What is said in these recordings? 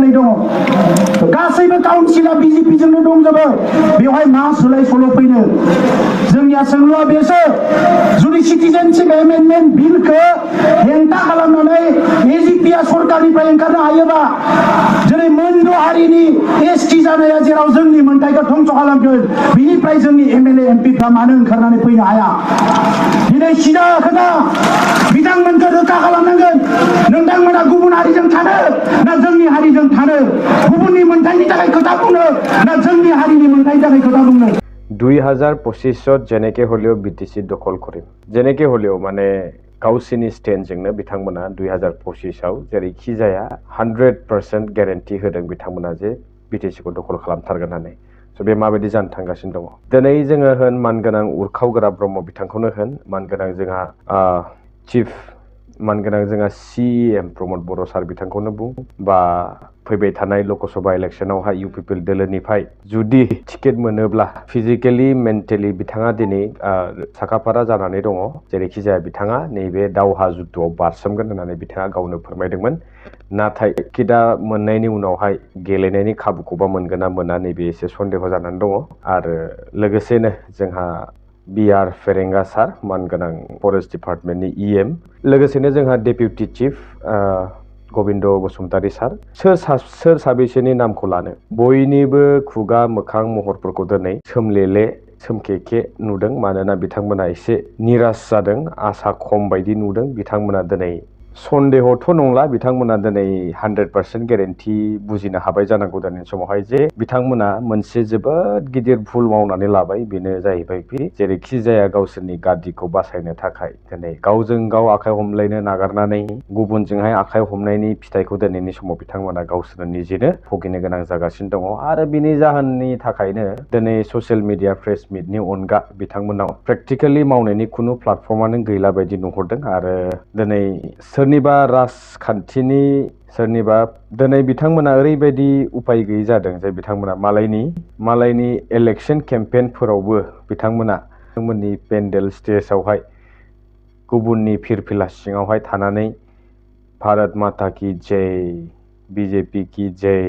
फैनाय दङ गासैबो काउन्सिला बिजेपिजोंनो दंजोबो बेवहाय मा सोलाय सोल' फैनो जोंनिया सोंलुआ बेसो जुदि सिटिजेनशिप एमेन्डमेन्ट बिलखौ हेंथा खालामनानै एजिपिआ सरकारनिफ्राय ओंखारनो हायोबा जेरै मोनद' हारिनि एसटि जानाया जेराव जोंनि मोन्थाइखौ धंस खालामगोन बिनिफ्राय जोंनि एमएलए एमपिफ्रा मानो ओंखारनानै फैनो हाया दिनै सिदा खोथा बिथांमोनखौ रोखा खालामनांगोन नोंथांमोना गुबुन हारिजों थानो ना जोंनि हारिजों थानो गुबुननि मोन्थाइनि थाखाय खोथा बुंनो ना जोंनि हारिनि मोन्थाइनि थाखाय खोथा बुंनो 2025 जेनेके हलियो बीटीसी दखल करिम जेनेके हलियो माने गावसिनि स्टेन्डजोंनो बिथांमोना 2025 आव जेरैखि जाया 100% ग्यारेन्टि होदों बिथांमोना जे बीटीसी को दखल खालामथारगोन होननानै स' बे माबायदि जानो थांगासिनो दङ दिनै जोङो होन मानगोनां उरखावगोरा ब्रह्म बिथांखौनो होन मानगोनां जोंहा चिफ मानगोनां जोंहा सीएम प्रमद बर' सार बिथांखौनो बुं बा फैबाय थानाय लकसभा इलेक्शनावहाय इउपिपिएल दोलोनिफ्राय जुदि टिकेट मोनोब्ला फिजिकेलि मेन्टेलि बिथाङा दिनै साखाफारा जानानै दङ जेरैखि जाया बिथाङा नैबे दावहा जुद्धआव बारसोमगोन होननानै बिथाङा गावनो फोरमायदोंमोन नाथाय टिकेटआ मोननायनि उनावहाय गेलेनायनि खाबुखौबा मोनगोन ना मोना नैबे एसे सन्देह जानानै दङ आरो लोगोसेनो जोंहा बिआर फेरेंगा सार मानगोनां फरेस्ट डिपार्टमेन्टनि इएम लोगोसेनो जोंहा डेपुटि चिफ गबिन्द बसुमतारी सार सोर साबेसेनि नामखौ लानो बयनिबो खुगा मोखां महरफोरखौ दिनै सोमलेले सोमखेखे नुदों मानोना बिथांमोना एसे निराश जादों आसा खम बायदि नुदों बिथांमोना दिनै सन्देहथ' नंला बिथांमोना दिनै 100% ग्यारेन्टि बुजिनो हाबाय जानांगौ दिनैनि समावहाय जे बिथांमोना मोनसे जोबोद गिदिर भुल मावनानै लाबाय बेनो जाहैबाय जेरैखि जाया गावसोरनि गादिखौ बासायनो थाखाय दिनै गावजों गाव आखाइ हमलायनो नागारनानै गुबुनजोंहाय आखाइ हमनायनि फिथाइखौ दिनैनि समाव बिथांमोना गावसोरनो निजेनो भुगिनो गोनां जागासिनो दङ आरो बिनि जाहोननि थाखायनो दिनै ससियेल मिडिया प्रेस मिटनि अनगा बिथांमोनाव प्रेक्टिकेलि मावनायनि खुनु प्लेटफर्मानो गैला बायदि नुहुरदों आरो दिनै सोरनिबा राजखान्थिनि सोरनिबा दिनै बिथांमोना ओरैबायदि उपाय गैयै जादों जे बिथांमोना मालायनि इलेक्शन केम्पेनफोरावबो बिथांमोननि पेन्डेल स्टेजआवहाय गुबुननि फिरफिला सिङावहाय थानानै भारत माता की जय बीजेपी की जय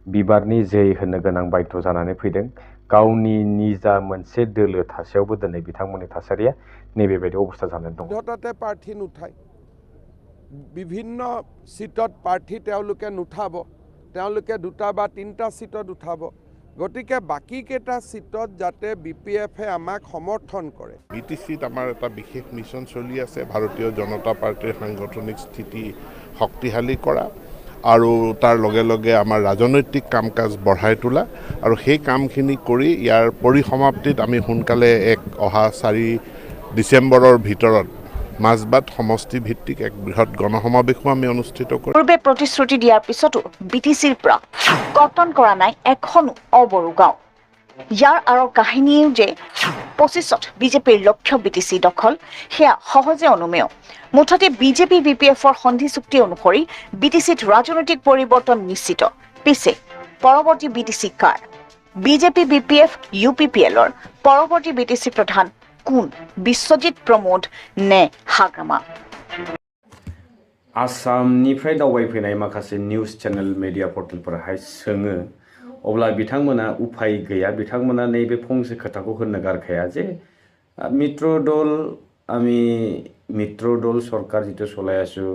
बिबारनि जय होननो गोनां बाध्य जानानै फैदों गावनि निजा मोनसे दोलो थासेयावबो दिनै बिथांमोननि थासारिया नैबेबायदि अबस्था जानानै दं য'তে প্ৰাৰ্থী নুঠায় বিভিন্ন সিটত প্ৰাৰ্থী তেওঁলোকে নুঠাব তেওঁলোকে দুটা বা তিনিটা সিটত উঠাব গতিকে বাকি কেইটা সিটত যাতে বিপিএফে আমাক সমৰ্থন কৰে বিটিসিত আমাৰ এটা বিশেষ মিছন চলি আছে ভাৰতীয় জনতা পাৰ্টিৰ সাংগঠনিক স্থিতি শক্তিশালী কৰা আৰু তাৰ লগে লগে আমাৰ ৰাজনৈতিক কাম-কাজ বঢ়াই তোলা আৰু সেই কামখিনি কৰি ইয়াৰ পৰিসমাপ্তিত আমি সোনকালে অহা 4 ডিসেম্বৰৰ ভিতৰত মাজবাট সমষ্টি ভিত্তিক এক বৃহৎ গণসমাবেশো আমি অনুষ্ঠিত কৰিম পূৰ্বে প্ৰতিশ্ৰুতি দিয়াৰ পিছতো বিটিচিৰ পৰা কটন কৰা নাই এখনো অবৰু গাঁও ইয়াৰ আৰু কাহিনীও যে 25ত বিজেপিৰ লক্ষ্য বিটিচি দখল সেয়া সহজে অনুমেয় মুঠতে বিজেপি বিপিএফৰ সন্ধি চুক্তি অনুসৰি বিটিচিত ৰাজনৈতিক পৰিৱৰ্তন নিশ্চিত পিছে পৰৱৰ্তী বিটিচি কাৰ বিজেপি বিপিএফ ইউপিপিএলৰ পৰৱৰ্তী বিটিচি প্ৰধান কোন বিশ্বজিৎ प्रमोद ने हाग्रामा आसामनिफ्राय दावबायफैनाय माखासे निउज चेनेल मीडिया पर्टेलफोराहाय सोङो अब्ला बिथांमोना उपाय गैया बिथांमोना नैबे फंसे खोथाखौ होननो गारखाया जे मित्र दल सरकार जितु चলাই আছো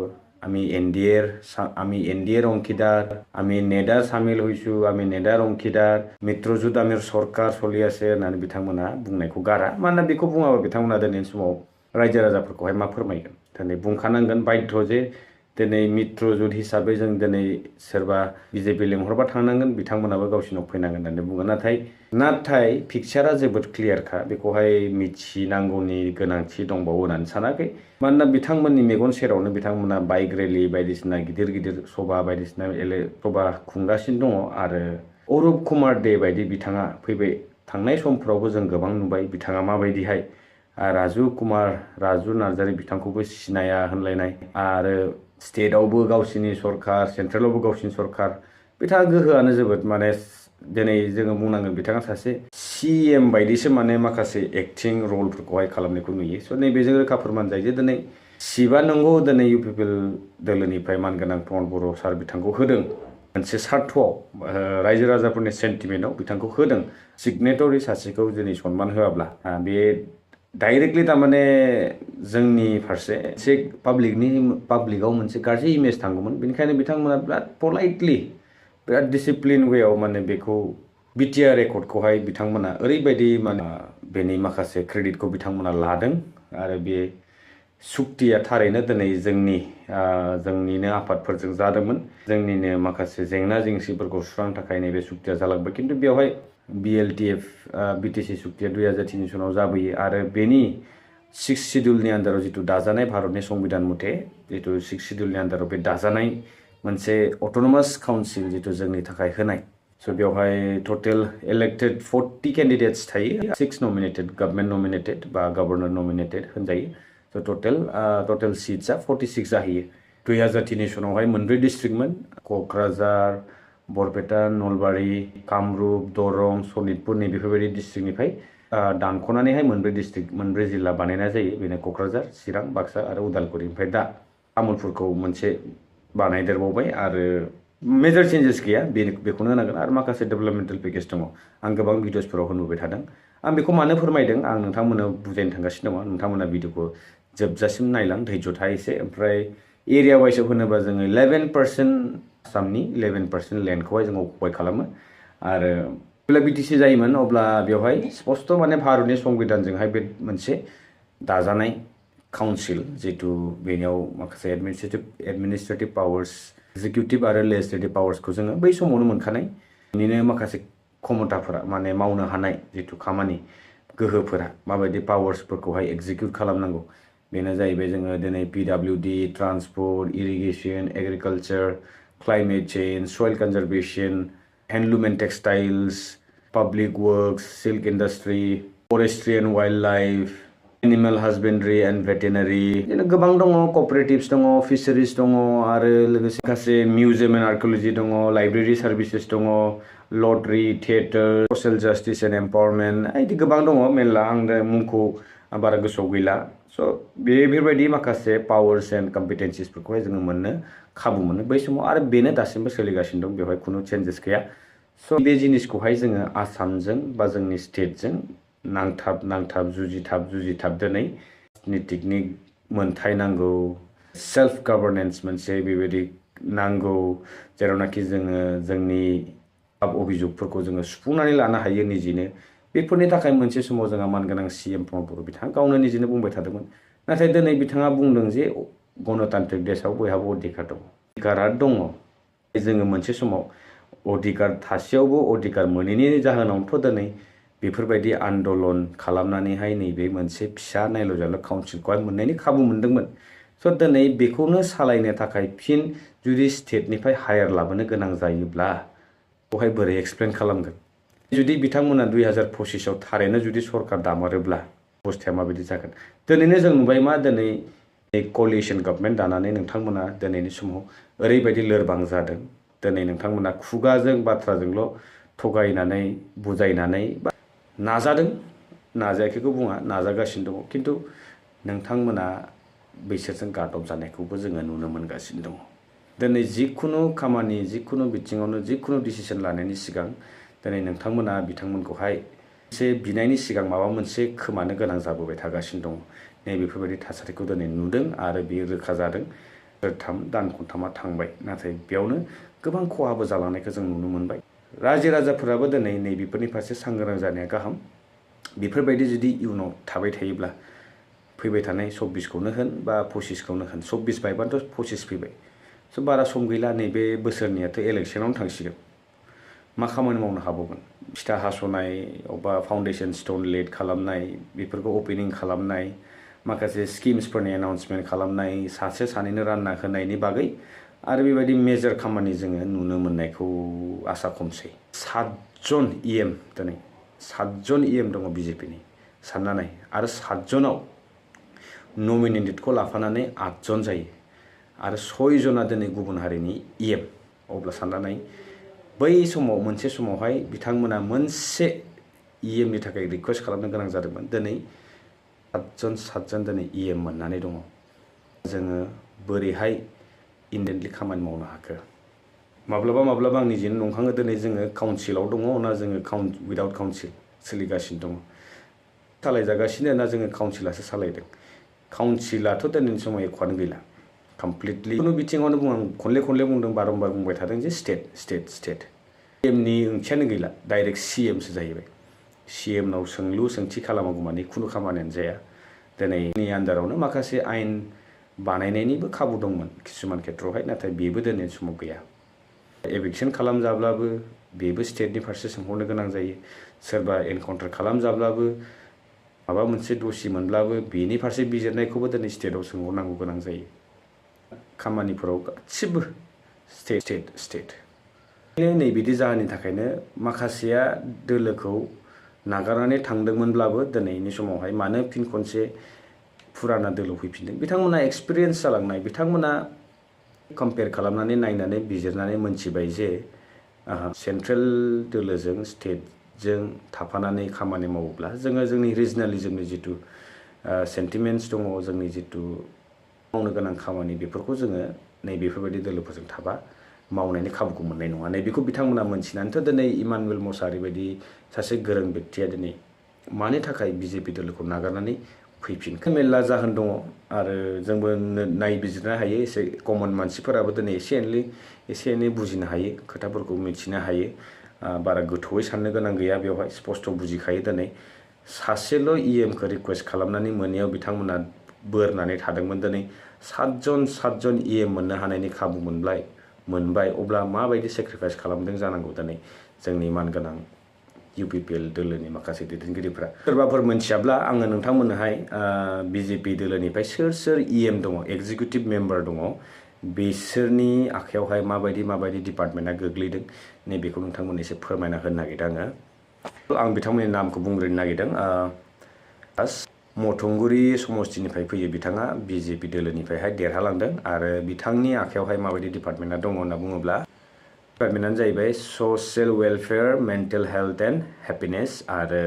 আমি এনডিএৰ অংশীদাৰ আমি নেডাৰ সামিল হৈছো আমি নেডাৰ অংশীদাৰ মিত্ৰজোঁট আমিৰ सरकार চলি আছে होननानै बिथांमोना बुंनायखौ गारा मानोना बेखौ बुङाबा बिथांमोना दिनैनि समाव रायजो राजाफोरखौहाय मा फोरमायगोन दिनै बुंखानांगोन बाध्य जे दिनै मित्रजोट हिसाबै जों दिनै सोरबा बिजेपि लेंहरबा थांनांगोन बिथांमोनाबो गावसिनाव फैनांगोन होननानै बुङो नाथाय पिक्चारा जोबोद क्लियारखा बेखौहाय मिथिनांगौनि गोनांथि दंबावो होननानै सानाखै मानोना बिथांमोननि मेगन सेरावनो बिथांमोना बाइक रेलि बायदिसिना गिदिर सभा बायदिसिना सभा खुंगासिनो दङ आरो अरुप कुमार दे बायदि बिथाङा फैबाय थांनाय समफोरावबो जों गोबां नुबाय बिथाङा माबायदिहाय राजु नार्जारी बिथांखौबो सिनाया होनलायनाय आरो स्टेटआवबो गावसिनि सरकार सेन्ट्रेलावबो गावसिनि सरकार बिथाङा गोहोआनो जोबोद माने दिनै जोङो बुंनांगोन बिथाङा सासे सीएम बायदिसो माने माखासे एक्टिं रलफोरखौहाय खालामनायखौ नुयो स' नैबेजों रोखा फोरमान जायो जे दिनै सिबा नंगौ दिनै इउपिपिएल दोलोनिफ्राय मानगोनां प्रमद बर' सार बिथांखौ होदों मोनसे सार्थआव रायजो राजाफोरनि सेन्टिमेन्टआव बिथांखौ होदों सिगनेटरि सासेखौ दिनै सनमान होआब्ला बे डाइरेक्टलि तारमाने जोंनि फारसे एसे पाब्लिकआव मोनसे गाज्रि इमेज थांगौमोन बेनिखायनो बिथांमोना बिराद पलाइटलि बिराद डिसिप्लिन वेआव माने बेखौ बिटिआर रेकर्डखौहाय बिथांमोना ओरैबायदि माने बेनि माखासे क्रेडिटखौ बिथांमोना लादों आरो बे सुक्तिया थारैनो दिनै जोंनिनो आफादफोरजों जादोंमोन जोंनिनो माखासे जेंना जेंसिफोरखौ सुस्रांनो थाखाय नैबे सुक्तिया जालांबाय खिन्थु बेवहाय बिएलटिएफ बिटिसि सुक्तिया 2003 सनाव जाबोयो आरो बेनि 6 शिड्युलनि आन्दाराव जिथु दाजानाय भारतनि संबिधान मथे जिथु 6 शिड्युलनि आन्दाराव बे दाजानाय मोनसे अट'नमास काउन्सिल जिथु जोंनि थाखाय होनाय स' बेवहाय टटेल इलेक्टेड 40 केन्डिडेट्स थायो 6 नमिनेटेड गभर्नमेन्ट नमिनेटेड बा गभर्नर नमिनेटेड होनजायो स' टटेल सिट्सआ 46 जाहैयो 2003 सनावहाय मोनब्रै डिस्ट्रिक्टमोन क'क्राझार बरपेटा नलबारि कामरुप दरं सनितपुर नै बेफोरबायदि डिस्ट्रिक्टनिफ्राय दानख'नानैहाय मोनब्रै जिल्ला बानायनाय जायो बेनो क'क्राझार चिरां बाक्सा आरो उदालगुरि ओमफ्राय दा तामुलपुरखौ मोनसे बानायदेरबावबाय आरो मेजर चेन्जेस गैया बेखौनो होनांगोन आरो माखासे डेभेलपमेन्टेल पेकेज दङ आं गोबां भिडिअसफोराव होनबोबाय थादों आं बेखौ मानो फोरमायदों आं नोंथांमोननो बुजायनो थांगासिनो दङ नोंथांमोना भिडिअखौ जोबजासिम नायलां धैर्य था एसे ओमफ्राय एरिया वाइसआव होनोबा जोङो 11% आसामनि 11% लेन्डखौहाय जों अकुपाय खालामो आरो जेब्ला बिटिसि जायोमोन अब्ला बेवहाय स्पष्ट माने भारतनि संबिधानजोंहाय बे मोनसे दाजानाय काउन्सिल जितु बेनियाव माखासे एडमिनिस्ट्रेटिभ पावार्स एक्जिकिउटिभ आरो लेजिस्लेटिभ पावार्सखौ जोङो बै समावनो मोनखानाय बेनिनो माखासे क्षमताफोरा माने मावनो हानाय जितु खामानि गोहोफोरा माबायदि पावार्सफोरखौहाय एक्जिकिउट खालामनांगौ बेनो जाहैबाय जोङो दिनै PWD transport irrigation agriculture climate change soil conservation handloom and textiles public works silk industry forestry and wild life animal husbandry and veterinary बिदिनो गोबां दङ कअपारेटिभ्स दङ फिसारिज दङ आरो लोगोसे माखासे मिउजियाम एन्ड आर्किअलजि दङ लाइब्रेरि सार्भिसेस दङ lottery theatre social justice and empowerment बिदि गोबां दङ मेरला आं दा मुंखौ बारा गोसोआव गैला स' बेफोरबायदि माखासे पावार्स एन्ड कम्पिटेन्सिसफोरखौहाय जोङो मोननो खाबु मोनो बै समाव आरो बेनो दासिमबो सोलिगासिनो दं बेवहाय खुनु चेन्जेस गैया स' बे जिनिसखौहाय जोङो आसामजों बा जोंनि स्टेटजों नांथाब जुजिथाब दिनै राजनितिकनि मोनथाय नांगौ सेल्फ गभर्नेन्स मोनसे बेबायदि नांगौ जेरावनाखि जोङो जोंनि अभियोगफोरखौ जोङो सुफुंनानै लानो हायो निजेनो बेफोरनि थाखाय मोनसे समाव जोंहा मानगोनां सिएम प्रमद बर' बिथाङा गावनो निजेनो बुंबाय थादोंमोन नाथाय दिनै बिथाङा बुंदों जे गणतान्त्रिक देशआव बयहाबो अधिकार दङ अधिकारा दङ जोङो मोनसे समाव अधिकार थासेयावबो अधिकार मोनैनि जाहोनावथ' दिनै बेफोरबायदि आन्दलन खालामनानैहाय नैबे मोनसे फिसा नायल' जाल' काउन्सिलखौहाय मोननायनि खाबु मोनदोंमोन स' दिनै बेखौनो सालायनो थाखाय फिन जुदि स्टेटनिफ्राय हायार लाबोनो गोनां जायोब्ला बेवहाय बोरै एक्सप्लेन खालामगोन जुदि बिथांमोना 2025आव थारैनो जुदि सरकार दामारोब्ला अबस्थाया माबायदि जागोन दिनैनो जों नुबाय मा दिनै कलिसन गभर्नमेन्ट दानानै नोंथांमोना दिनैनि समाव ओरैबायदि लोरबां जादों दिनै नोंथांमोना खुगाजों बाथ्राजोंल' थगायनानै बुजायनानै नाजादों नाजायाखैखौ बुङा नाजागासिनो दङ खिन्थु नोंथांमोना बैसोरजों गादब जानायखौबो जोङो नुनो मोनगासिनो दङ दिनै जिखुनु खामानि जिखुनु बिथिङावनो जिखुनु डिसिसन लानायनि सिगां दिनै नोंथांमोना बिथांमोनखौहाय मोनसे बिनायनि सिगां माबा मोनसे खोमानो गोनां जाबोबाय थागासिनो दङ नैबेफोरबायदि थासारिखौ दिनै नुदों आरो बेयो रोखा जादों दान खनथामा थांबाय नाथाय बेयावनो गोबां खहाबो जालांनायखौ जों नुनो मोनबाय रायजो राजाफोराबो दिनै नैबेफोरनि फारसे सांग्रां जानाया गाहाम बेफोरबायदि जुदि इयुनाव थाबाय थायोब्ला फैबाय थानाय 24खौनो होन बा 25खौनो होन 24 बायबानोथ' 25 फैबाय स' बारा सम गैला नैबे बोसोरनियाथ' इलेक्सनावनो थांसिगोन मा खामानि मावनो हाबावगोन फिथा हास'नाय अबा फाउन्डेसन स्टन लेट खालामनाय बेफोरखौ अपेनिं खालामनाय माखासे स्किम्सफोरनि एनाउन्समेन्ट खालामनाय सासे सानैनो रानना होनायनि बागै आरो बेबायदि मेजर खामानि जोङो नुनो मोननायखौ आसा खमसै 7 जन इएम दिनै 7 जन इएम दङ बिजेपिनि सानना नाय आरो 7 जनाव नमिनेटेडखौ लाफानानै 8 जन जायो आरो 6 जना दिनै गुबुन हारिनि इएम अब्ला सानना नाय बै समाव मोनसे समावहाय बिथांमोना मोनसे इएमनि थाखाय रिक्वेस्ट खालामनो गोनां जादोंमोन दिनै 7 जन दिनै इएम मोननानै दङ जोङो बोरैहाय इन्डेन्टलि खामानि मावनो हाखो माब्लाबा माब्लाबा आं निजेनो नंखाङो दिनै जोङो काउन्सिलाव दङ ना जोङो उइदाउट काउन्सिल सोलिगासिनो दङ सालायजागासिनो ना जोङो काउन्सिलासो सालायदों काउन्सिलाथ' दिनैनि समाव एख'आनो गैला कमप्लिटलि खुनु बिथिङावनो बुं आं खनले बुंदों बारम्बार बुंबाय थादों जे स्टेट सिएमनि ओंथियानो गैला डाइरेक्ट सिएमसो जाहैबाय सिएमनाव सोंलु सोंथि खालामागौ माने खुनु खामानियानो जाया दिनैनि आन्दारावनो माखासे आयेन बानायनायनिबो खाबु दंमोन किसुमान खेत्रआवहाय नाथाय बेबो दिनैनि समाव गैया एभिक्सन खालामजाब्लाबो बेबो स्टेटनि फारसे सोंहरनो गोनां जायो सोरबा एनकाउन्टार खालामजाब्लाबो माबा मोनसे दसि मोनब्लाबो बेनि फारसे बिजिरनायखौबो दिनै स्टेटआव सोंहरनांगौ गोनां जायो खामानिफोराव गासिबो स्टेट नैबिदि जाहोननि थाखायनो माखासेया दोलोखौ नागारनानै थांदोंमोनब्लाबो दिनैनि समावहाय मानो फिन खनसे फुराना दोलो फैफिनदों बिथांमोना एक्सपिरियेन्स जालांनाय बिथांमोना कम्पेयार खालामनानै नायनानै बिजिरनानै मोनथिबाय जे सेन्ट्रेल दोलोजों स्टेटजों थाफानानै खामानि मावोब्ला जोङो जोंनि रिजनालिजमनि जिथु सेन्टिमेन्ट्स दङ जोंनि जिथु मावनो गोनां खामानि बेफोरखौ जोङो नैबेफोरबायदि दोलोफोरजों थाबा मावनायनि खाबुखौ मोननाय नङा नैबेखौ बिथांमोना मोनथिनानैथ' दिनै इमानुवेल मसाहारि बायदि सासे गोरों व्यक्तिया दिनै मानि थाखाय बिजेपि दोलोखौ नागारनानै फैफिनखो मेरला जाहोन दङ आरो जोंबो नायबिजिरनो हायो एसे कमन मानसिफोराबो दिनै एसे एनै बुजिनो हायो खोथाफोरखौ मिथिनो हायो बारा गोथौयै साननो गोनां गैया बेवहाय स्पष्ट बुजिखायो दिनै सासेल' इएमखौ रिकुवेस्ट खालामनानै मोनैयाव बिथांमोना बोरनानै थादोंमोन दिनै सातजन इएम मोननो हानायनि खाबु मोनबाय अब्ला माबायदि सेक्रिफाइस खालामदों जानांगौ दिनै जोंनि मानगोनां UPPL दोलोनि माखासे दैदेनगिरिफ्रा सोरबाफोर मोनथियाब्ला आङो नोंथांमोननोहाय बिजेपि दोलोनिफ्राय सोर इएम दङ एक्जिकिउटिभ मेम्बार दङ बिसोरनि आखायावहाय माबायदि डिपार्टमेन्टआ गोग्लैदों नैबेखौ नोंथांमोननो एसे फोरमायना होनो नागिरदों आं बिथांमोननि नामखौ बुंग्रोनो नागिरदों मथंगुरि समस्तिनिफ्राय फैयो बिथाङा बिजेपि दोलोनिफ्रायहाय देरहालांदों आरो बिथांनि आखायावहाय माबायदि डिपार्टमेन्टआ दङ होनना बुङोब्ला डिपार्टमेन्टआनो जाहैबाय social welfare mental health and happiness आरो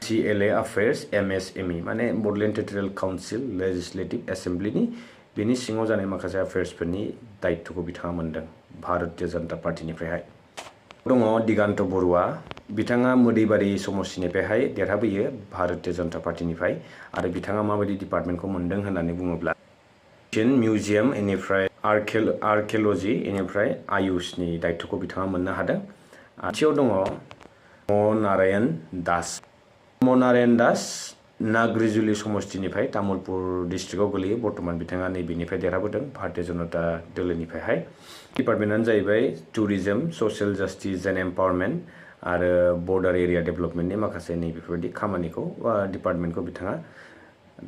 CLA अफेयार्स MSME माने बड'लेण्ड टेरिटरियेल काउन्सिल लेजिस्लेटिभ एसेम्ब्लिनि बेनि सिङाव जानाय माखासे अफेयार्सफोरनि दायित्वखौ बिथाङा मोनदों भारतीय जनता पार्टिनिफ्रायहाय दङ दिगान्त बरुवा बिथाङा मोदैबारि समस्तिनिफ्रायहाय देरहाबोयो भारतीय जनता पार्टिनिफ्राय आरो बिथाङा माबायदि डिपार्टमेन्टखौ मोनदों होननानै बुङोब्ला मिउजियाम इनिफ्राय आर्किअल'जि इनिफ्राय आयुषनि दायित्वखौ बिथाङा मोननो हादों आथियाव दङ नारायण दास नागरिजुलि समस्तिनिफ्राय तामुलपुर डिस्ट्रिक्टआव गोलैयो बर्तमान बिथाङा नैबेनिफ्राय देरहाबोदों भारतीय जनता दोलोनिफ्रायहाय डिपार्टमेन्टआनो जाहैबाय tourism social justice and empowerment आरो बर्डार एरिया डेभेलपमेन्टनि माखासे नैबेफोरबायदि खामानिखौ डिपार्टमेन्टखौ बिथाङा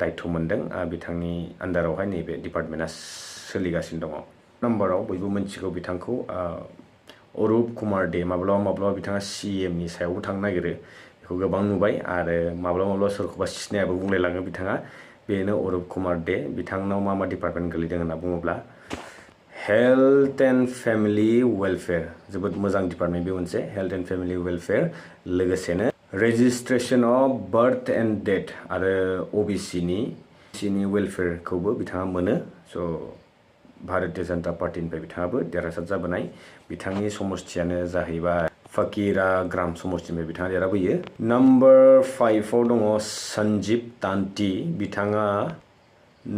दायित्व मोनदों बिथांनि आन्दारावहाय नैबे डिपार्टमेन्टआ सोलिगासिनो दङ नम्बराव बयबो मिथिगौ बिथांखौ अरुप कुमार दे माब्लाबा बिथाङा CMनि सायावबो थांनो नागिरो बेखौ गोबां नुबाय आरो माब्लाबा सोरखौबा सिनायाबो बुंलायलाङो बिथाङा बेनो अरुप कुमार दे बिथांनाव मा डिपार्टमेन्ट गोलैदों होनना बुङोब्ला हेल्थ एन्ड फेमिलि वेलफेयार जोबोद मोजां डिपार्टमेन्ट बे मोनसे हेल्थ एन्ड फेमिलि वेलफेयार लोगोसेनो registration of birth and death आरो OBCनि वेलफेयारखौबो बिथाङा मोनो स' भारतीय जनता पार्टिनिफ्राय बिथाङाबो देरहासार जाबोनाय बिथांनि समस्तियानो जाहैबाय फकीरा ग्राम समस्तिनिफ्राय बिथाङा देरहाबोयो नम्बर 5आव दङ सन्जीब तान्ति बिथाङा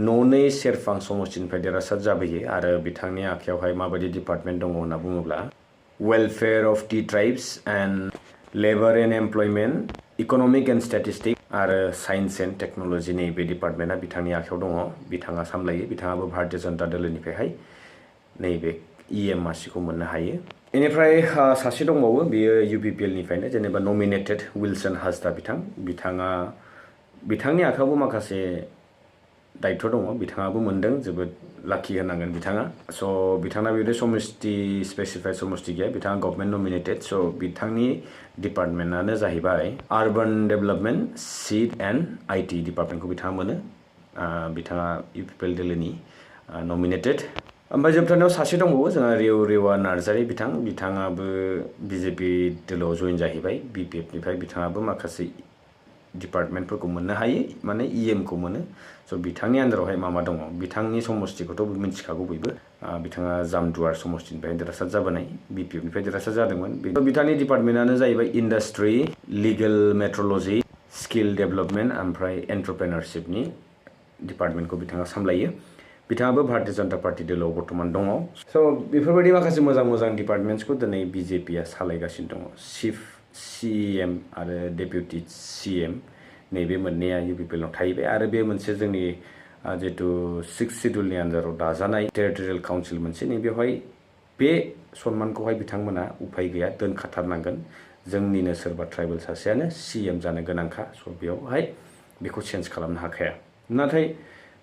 ननै सेरफां समस्तिनिफ्राय देरहासार जाबोयो आरो बिथांनि आखायावहाय माबायदि डिपार्टमेन्ट दङ होनना बुङोब्ला welfare of tea tribes and labour and employment economic and statistics आरो साइन्स एन्ड टेक्न'लजि नैबे डिपार्टमेन्टआ बिथांनि आखायाव दङ बिथाङा सामलायो बिथाङाबो भारतीय जनता दोलोनिफ्रायहाय नैबे EM मासिखौ मोननो हायो बेनिफ्राय सासे दंबावो बेयो UPPLनिफ्रायनो जेनेबा नमिनेटेड विल्सन हासदा बिथांनि आखायावबो माखासे दायित्व दङ बिथाङाबो मोनदों जोबोद लाखि होनांगोन बिथाङा स' बिथाङा बेबायदि समस्ति स्पेसिफाइड समस्ति गैया बिथाङा गभर्नमेन्ट नमिनेटेड स' बिथांनि डिपार्टमेन्टआनो जाहैबाय आर्बान डेभेलपमेन्ट सीड एन्ड IT डिपार्टमेन्टखौ बिथाङा मोनो बिथाङा UPPL दोलोनि नमिनेटेड ओमफ्राय जोबथारनायाव सासे दंबावो जोंहा रेवा नार्जारि बिथाङाबो BJP दोलोआव जइन जाहैबाय BPFनिफ्राय बिथाङाबो माखासे डिपार्टमेन्टफोरखौ मोननो हायो माने इएमखौ मोनो स' बिथांनि आन्दारावहाय मा दङ बिथांनि समस्थिखौथ' मिन्थिखागौ बयबो बिथाङा जामदुवार समस्थिनिफ्राय देरहासार जाबोनाय बिपिएफनिफ्राय देरहासार जादोंमोन बिथांनि डिपार्टमेन्टआनो जाहैबाय इन्डास्ट्रि लिगेल मेट्रलजि स्किल डेभेलपमेन्ट ओमफ्राय एन्टारप्रेनारशिपनि डिपार्टमेन्टखौ बिथाङा सामलायो बिथाङाबो भारतीय जनता पार्टी दोलोआव बर्तमान दङ स' बेफोरबायदि माखासे मोजां बिपार्टमेन्ट्सखौ दिनै बिजेपिआ सालायगासिनो दङ चिफ सिएम आरो डेपुटि सिएम नैबे मोननैया इउपिपिएलआव थाहैबाय आरो बे मोनसे जोंनि जितु 6 सिड्युलनि आन्दाराव दाजानाय टेरिटरियेल काउन्सिल मोनसे नैबेवहाय बे सन्मानखौहाय बिथांमोना उफाय गैया दोनखाथारनांगोन जोंनिनो सोरबा ट्राइबेल सासेयानो सिएम जानो गोनांखा स' बेयावहाय बेखौ चेन्ज खालामनो हाखाया नाथाय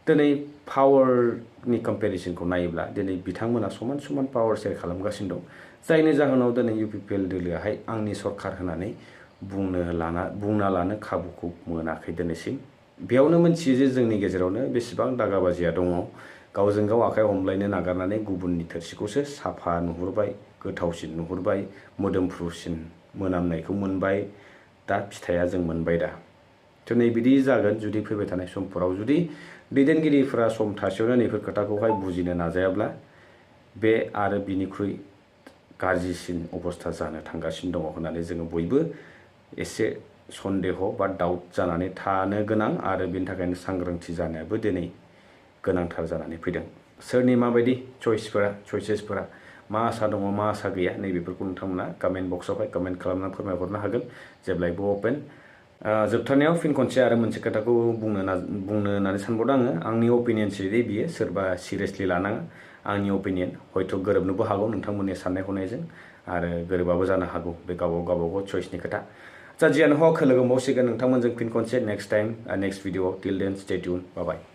दिनै पावारनि कम्पेरिजनखौ नायोब्ला दिनै बिथांमोना समान पावार शेयार खालामगासिनो दं जायनि जाहोनाव दिनै इउपिपिएल दोलोआहाय आंनि सरकार होनानै बुंना लानो खाबुखौ मोनाखै दिनैसिम बेयावनो मोनथियो जे जोंनि गेजेरावनो बेसेबां दागाबाजिया दङ गावजों गाव आखाइ हमलायनो नागारनानै गुबुननि थोरसिखौसो साफा नुहुरबाय गोथावसिन नुहुरबाय मोदोमफ्रुसिन मोनामनायखौ मोनबाय दा फिथाइया जों मोनबाय दा थ' नै बिदि जागोन जुदि फैबाय थानाय समफोराव जुदि दैदेनगिरिफोरा सम थासेयावनो नैफोर खोथाखौहाय बुजिनो नाजायाब्ला बे आरो बिनिख्रुइ गाज्रिसिन अबस्था जानो थांगासिनो दङ होननानै जोङो बयबो एसे सन्देह बा डाउट जानानै थानो गोनां आरो बेनि थाखायनो सांग्रांथि जानायाबो दिनै गोनांथार जानानै फैदों सोरनि माबायदि चइसेसफोरा मा आसा दङ मा आसा गैया नैबेफोरखौ नोंथांमोना कमेन्ट बक्सआवहाय कमेन्ट खालामनानै फोरमायहरनो हागोन जेब्लायबो अपेन जोबथारनायाव फिन खनसे आरो मोनसे खोथाखौ बुंनो होननानै सानबावदों आङो आंनि अपिनियनसो बियो सोरबा सिरियासलि लानाङा आंनि अपिनियन हयथ' गोरोबनोबो हागौ नोंथांमोननि साननाय हनायजों आरो गोरोबाबो जानो हागौ बे गावबागाव चइसनि खोथा जा जियानो हक लोगो मोनबावसिगोन नोंथांमोनजों फिन खनसे next time next video till देन स्टे टिउन बाय